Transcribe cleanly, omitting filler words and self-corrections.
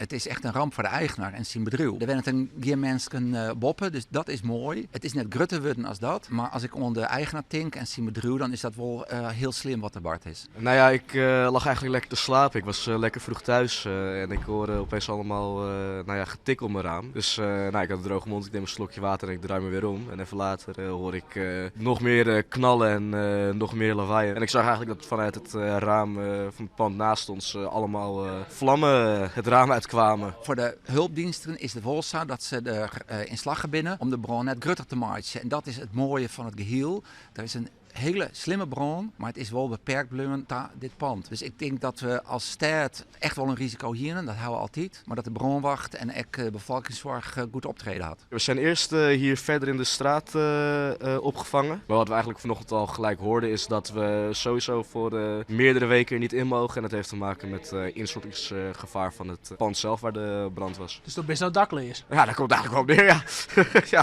It is echt in ramp foar de eigener en syn bedriuw. Der wennet in gjin minsken boppe, dus dat is moai. It is net grutter wurden as dat, mar as ik oan de eigener tink en syn bedriuw, dan is dat wol hiel slim wat der bard is. Nou ja, ik lag eigenlijk lekker te slapen. Ik was lekker vroeg thuis en ik hoorde opeens allemaal, nou ja, getik op mijn raam. Dus nou, ik had een droge mond, ik neem een slokje water en ik draai me weer om. En even later hoor ik nog meer knallen en nog meer lawaai. En ik zag eigenlijk dat vanuit het raam van het pand naast ons allemaal vlammen het raam uitkwamen. Foar de hulpdiensten is it wol sa dat se der yn slagge binne om de brân net grutter te meitsjen. En dat is it moaie fan it gehiel. Der is in hiele slimme brân, mar it is wol beperkt bleaun ta dit pand. Dus ik tink dat we as stêd echt wol in risiko hienen, dat ha we altyd, mar dat de brânwacht en ek de befolkingssoarch goed optreden hat. We zijn eerst hier verder in de straat opgevangen. Maar wat we eigenlijk vanochtend al gelijk hoorden, is dat we sowieso voor meerdere weken er niet in mogen. En dat heeft te maken met instortingsgevaar van het pand zelf waar de brand was. Dus do bist no dakleas? Ja, daar komt het eigenlijk wel op neer, ja. Ja.